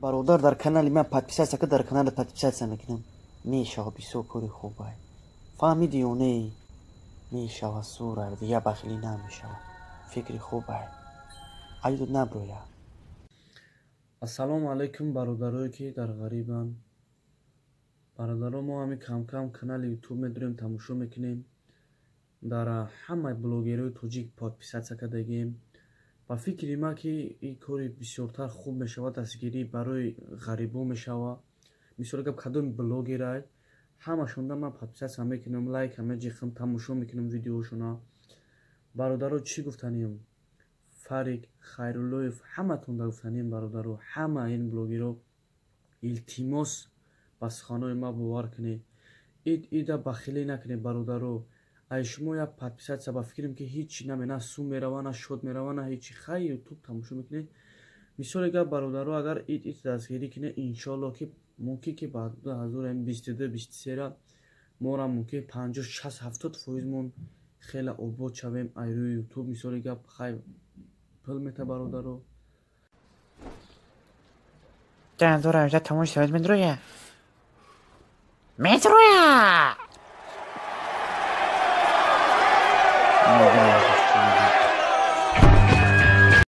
Бародар, дар канали ман подписаться ка, дар канали подписаться мекунам. Мешава, бисёр кори хубай. Фаҳмиди ё не? Мешава, сура, дига бахилӣ намешава. Фикри хубай. Айдот наброя. Ассалому алайкум, бародарое, ки дар ғарибанд. Бародаро, мо ҳами камкам канали Ютуб медорем, тамошо мекунем. Дар ҳамаи блогерҳои тоҷик подписаться кардагием. Ба фикри ман, ки ин кори бисёртар хуб мешавад, дастгирӣ барои ғарибо мешавад. Мисоли гап, кадоми блогерай, ҳамашонда ман подписаться мекунам, лайка меҷихам, тамошо мекунам видеошона. Бародаро, чӣ гуфтанием? Фарик Хайруллоев, ҳаматонда гуфтанием, бародаро, ҳама ин блогерҳо, илтимос, ба суханои ман бовар кунед. Ид ида бахилӣ накунед, бародаро. Ай шумо як подписаться, ба фикрам, ки ҳичи наме, на сум мерава, на шод мерава, на ҳичи. Хай, Ютуб тамошо мекунед. Мисоли гап, бародаро, агар ид ид дастгирӣ кунед, иншоалло, ки мумкин, ки ба 2022-23 мора мумкин 50, 60, 70 фоизмон хеле обод шавем ай рӯи Ютуб. Мисоли гап, хай, пул мета, бародаро. 2018 тамоми шавад, медроя, медроя.